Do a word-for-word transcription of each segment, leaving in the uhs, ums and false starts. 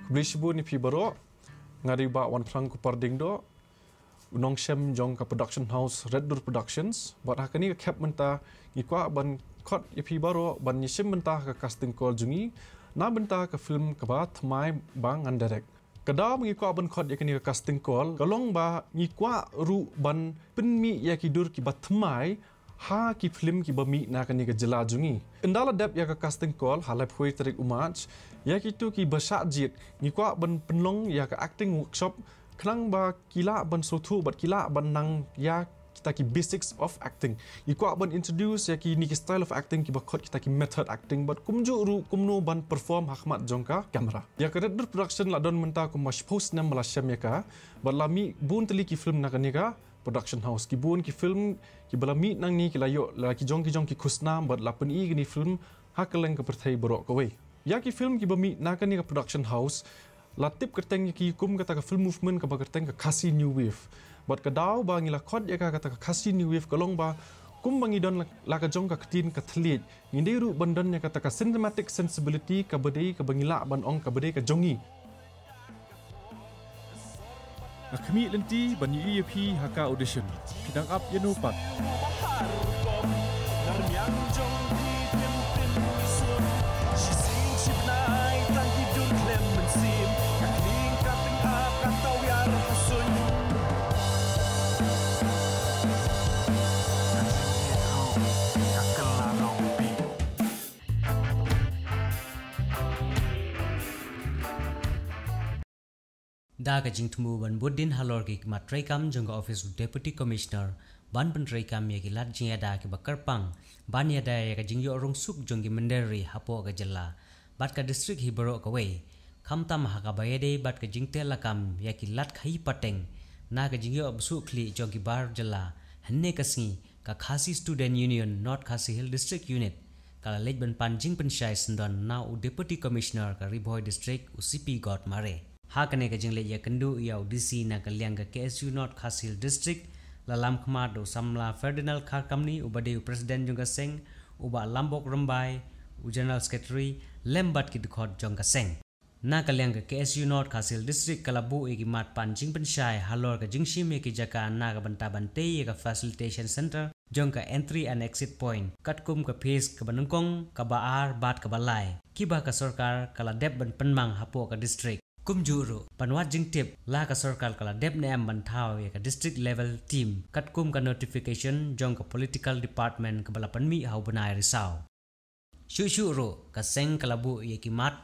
Khublei shibun ïa phi baroh. Nga dei u Bah Wanphrang Kupar Diengdoh, u nongshem jong ka production house Red Door Productions. Bad ha kane ka khep mynta ngi kwah ban khot ïa phi baroh ban ïashim bynta ha ka casting call jong ngi na bynta ka film kaba thymmai ba ngan direct. Ka daw ba ngi kwah ban khot ïa kane ka casting call ka long ba ngi kwah ruh ban pynmih ïa ki dur kiba thymmai ha ki film kiba mih na kane ka jylla jong ngi. Ynda la dep ïa ka casting call ha laiphew tarik u March, ïa kito kiba shah jied ngi kwah ban pynlong ïa ka acting workshop khnang ba ki lah ban sngewthuh bad ki lah ban nang ïa kita ki basics of acting. Ngi kwah ban introduce ïa kine ki style of acting kiba khot kita ki method acting bad kumjuh ruh kumno ban perform ha khmat jong ka camera. Ïa ka Red Door Production la don mynta kumba shiphew snem ba la shem ïa ka bad la mih bun tylli ki film na kane ka production house. Ki bun ki film kiba la mih nangne ki la ïoh la ki jong ki jong ki khusnam bad la pyni kine film ha kylleng ka pyrthei baroh kawei. Ïa ki film kiba mih na kane ka production house la tip kyrteng ïa ki kum kata ka film movement kaba kyrteng ka Khasi New Wave. Bad ka daw ba ngi la khot ïa ka kata ka Khasi New Wave ka long ba kumba ngi don la, la ka jong ka ktien ka thylliej, ngi dei ruh ban don ïa kata ka cinematic sensibility kaba dei kaba ngi lah ban ong kaba dei ka jong ngi. Nga khmih lynti ban ïohi ïa phi ha ka audition. Phi dang ap ïa no pat? Da ka jingthmu ban bud dien halor ki mat treikam jong ka office u Deputy Commissioner ban pyntreikam ïa ki lad jingïada kiba kyrpang ban ïada ïa ka jingïoh rung suk jong ki mynder ri hapoh ka jylla bad ka district hi baroh kawei, khamtam ha kaba ïadei bad ka jingteh lakam ïa ki lad khaïi pateng na ka jingïoh bsuh khlieh jong ki bar jylla. Hynne ka sngi ka Khasi Student Union North Khasi Hills District Unit ka la leit ban pan jingpynshai syndon na u Deputy Commissioner ka Ri Bhoi District u C P God Mare. Ha kane ka jingleit ïakynduh ïa u D C na ka liang ka K S U North Khasi Hills District la lam khmat da u samla Ferdinand Kharkamni uba dei u President jong ka seng, u Bah Lambok Rymbai u General Secretary lem bad ki dkhot jong ka seng. Na ka liang ka K S U North Khasi Hills District ka la buh ïa ki mat pan jingpynshai halor ka jingshim ïa ki jaka na ka bynta ban tei ïa ka facilitation center jong ka entry and exit point katkum ka phase kaba nyngkong, kaba ar bad kaba lai kiba ka sorkar ka la dep ban pynmang hapoh ka district. Kumjuh ruh ban wad jingtip la ka sorkar ka la dep ne em ban thaw ïa ka district level team katkum ka notification jong ka political department kaba la pynmih ha u bnai Risaw. Shuh shuh ruh ka seng ka la buh ïa ki mat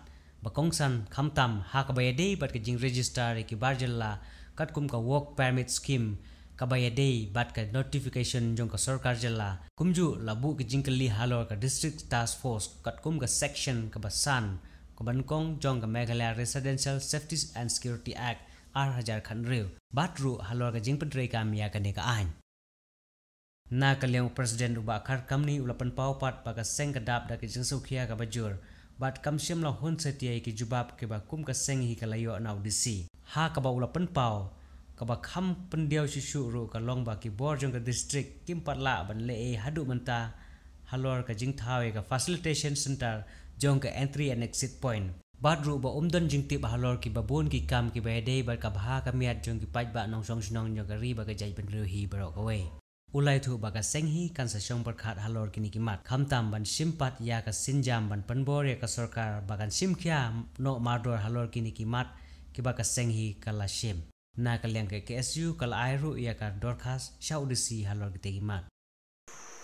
ba kongsan khamtam ha kaba ïadei bad ka jingregister ïa ki bar jylla katkum ka work permit scheme kaba ïadei bad ka notification jong ka sorkar jylla. Kumjuh la buh ka jingkylli halor ka district task force katkum ka section kaba san kaba nyngkong jong ka Meghalaya Residential Safety and Security Act ar hajar khathynriew bad ruh halor ka jingpyntreikam ïa kane ka aiñ. Na ka liang u President u Bah Kharkamni u la pynpaw pat ba ka seng ka dap da ka jingsngewkhia kaba jur bad kam shym la hun satia ïa ki jubab kiba kum ka seng hi ka la ïoh na u D C. Ha kaba u la pynpaw kaba kham pyndiaw shuh shuh ruh ka long ba ki bor jong ka district kim pat lah ban leh ei haduh mynta halor ka jingthaw ïa ka facilitation center jong ka entry and exit point. Bad ruh ba um don jingtip halor kiba bun ki kam kiba ïadei bad ka bha ka miat jong ki paidbah nongshong shnong jong ka ri bad ka jaitbynriew hi baroh kawei. U la ïathuh ba ka seng hi kan sa shong pyrkhat halor kine ki mat khamtam ban shim pat ïa ka sienjam ban pynbor ïa ka sorkar ba kan shim khia noh mardor halor kine ki mat kiba ka seng hi ka la shim. Na ka liang ka K S U ka la ai ruh ïa ka dorkhas sha u D C halor kitei ki mat.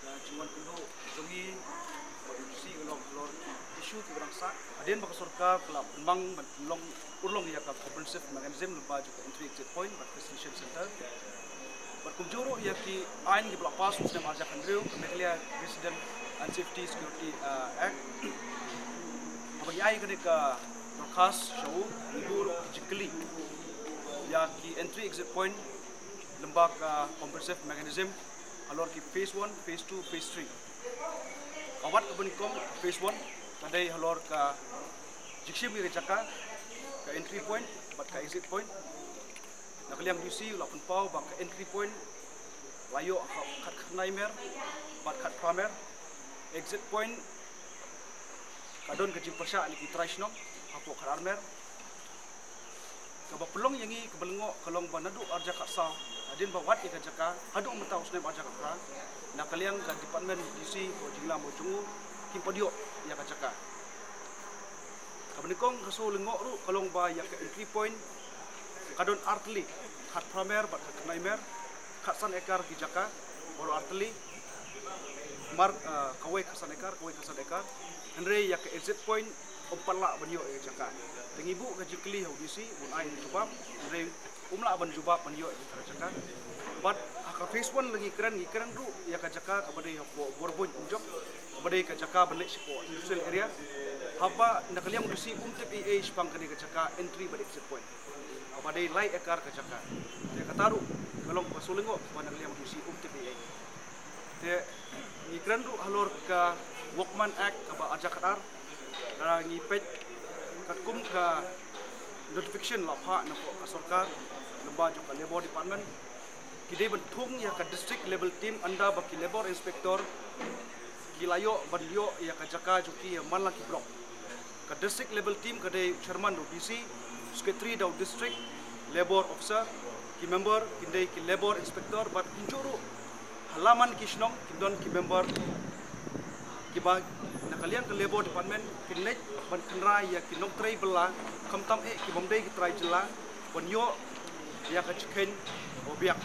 Ka jingwan kynduh jong ngi bad u D C ka long halor ki issue kiba dang sah. Hadien ba ka sorkar ka la pynmang ban pynlong urlong ïa ka comprehensive mechanism lyngba jong ka entry exit point bad facilitation center. Bad kumjuh ruh ïa ki aiñ kiba la pass u snem ar hajar khathynriew, ka Meghalaya Resident and Safety Security, uh, Act. Haba ngi ai kane ka dorkhas sha u, ngi buh ruh ki jingkylli ïa ki entry exit point lyngba ka comprehensive mechanism halor ki phase one, phase two, phase three. Ka wat kaba nyngkong, phase one, ka dei halor ka jingshim ïa ka jaka, ka entry point bad ka exit point. Na ka liang D C u la pynpaw ba ka entry point la ïoh ha khatkhyndai mer bad khatphra mer. Exit point ka don ka jingpyrshah na ki trai shnong hapoh khatar mer. Kaba pynlong ïa ngi kaba lyngngoh ka long ba naduh arhajar khatsaw, hadien ba wad ïa ka jaka, haduh mynta u snem arhajar khatphra, na ka liang ka department D C ka jinglam jong u, kim pat ïoh ïa ka jaka. Kaba nyngkong ka shu lyngngoh ruh ka long ba ïa ka entry point ka don artylli, khatphra mer bad khatkhyndai mer, khatsan ekar ki jaka baroh artylli, mar, eh, kawei khatsan ekar, kawei khatsan ekar. Hynrei ïa ka exit point ym pat lah ban ïoh ïa ka jaka. Te ngi buh ka jingkylli ha u D C un ai jubab, hynrei um lah ban jubab ban ïoh ïa ka jaka. Bad ha ka phase one la ngi kren, ngi kren ruh ïa ka jaka kaba dei hapoh Borbuin Umjok, kaba dei ka jaka ban leit shapoh industrial area. Haba na ka liang u D C um tip ei ei shaphang kane ka jaka entry bad exit point, kaba dei lai ekar ka jaka. Te kata ruh ka long ba shu lyngngoh ba na ka liang u D C um tip ei ei. Te ngi kren ruh halor ka Workman Act kaba arhajar khatar, lada ngi peit katkum ka notification la phah na ka sorkar lyngba jong ka Labour Department, ki dei ban thung ïa ka district level team ynda ba ki labour inspector ki la ïoh ban ïoh ïa ka jaka jong ki man la ki block. Ka district level team ka dei chairman da u D C, secretary da u district labour officer, ki member ki dei ki labour inspector bad kumjuh ruh ha la man ki shnong kin don ki member kiba na ka liang ka Labour Department kin leit ban kynroi ïa ki nongtrei bylla, khamtam eh ki bym dei ki trai jylla, ban ïoh ïa ka jingkheiñ ba biang.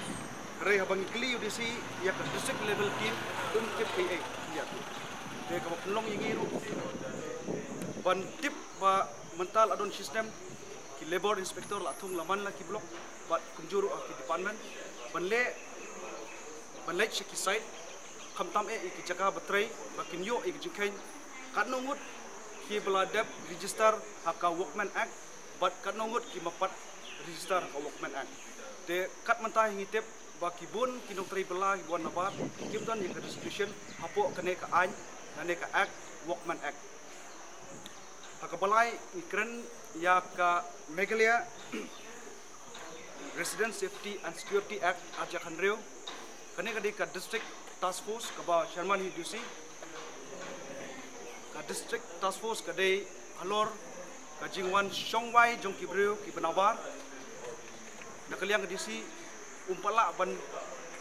Hynrei haba ngi kylli u D C ïa ka district level team, um tip ei ei ïa ka. Te kaba pynlong ïa ngi ruh ban tip ba mynta la don shi snem ki labour inspector la thung la man la ki block bad kumjuh ruh ha ki department ban leh, ban leit sha ki site, khamtam eh ïa ki jaka ba trei ba kin ïoh ïa ki jingkheiñ. Katno ngut kiba la dep register ha ka Workman Act bad katno ngut ki ym pat register ha ka Workman Act. Te kat mynta hi ngi tip ba ki bun ki nongtrei bylla kiba wan nabar kim don ïa ka registration hapoh kane ka aiñ, kane ka Act, Workman Act. Ha kaba lai ngi kren ïa ka Meghalaya Resident Safety and Security Act arhajar khathynriew. Kane ka dei ka District Task Force kaba chairman hi u D C. Ka District Task Force ka dei halor ka jingwan shong wai jong ki briew kiba nabar. Na ka liang ka D C um pat lah ban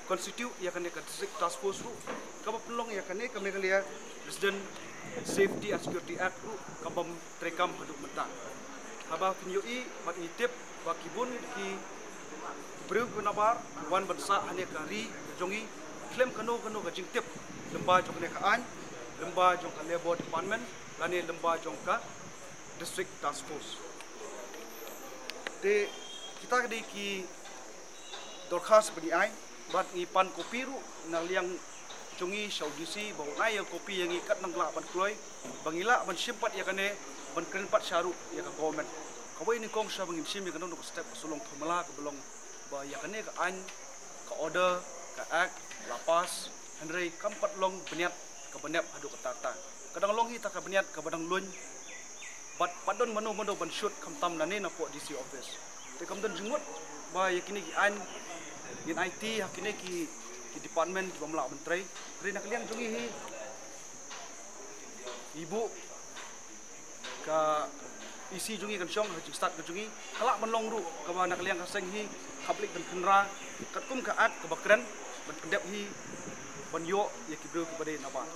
constitute ïa kane ka District Task Force ruh, kaba pynlong ïa kane ka Meghalaya Resident Safety and Security Act ruh ka bym treikam haduh mynta. Haba phin ïohi bad ngi tip ba ki bun ki briew kiba nabar ki wan ban sah hangne ha ka ri ka jong ngi khlem kano kano ka jingtip lyngba jong kane ka aiñ, lyngba jong ka Labour Department lane lyngba jong ka District Task Force. Te kita ki dei ki dorkhas ba ngi ai bad ngi pan kopi ruh na liang jong ngi sha u D C ba un ai ïa ka kopi ïa ngi kat nang lah ban kloi ba ngi lah ban shim pat ïa kane, ban kren pat sha ruh ïa ka government. Kawei nyngkong sha ba ngin shim ïa kane na ka step ka shu long formula kaba long ba ïa kane ka aiñ, ka order, ka act la pass, hynrei kam pat long bniat kaba nep haduh katta katta. Ka dang long hi ta ka bniat kaba dang luiñ bad pat don mano mano ban shoot khamtam nangne napoh D C office. Te kam don jingmut ba ïa kine ki aiñ ngin aiti ha kine ki, ki department ki bym lah ban trei. Hynrei na ka liang jong ngi hi, ngi buh ka E C jong ngi kan shong ha jingstad ka jong ngi, ka lah ban long ruh kaba na ka liang ka seng hi ka pynlong ban kynroi katkum ka act kaba kren ban pyndep hi ban ïoh ïa ki briew kiba dei nabar.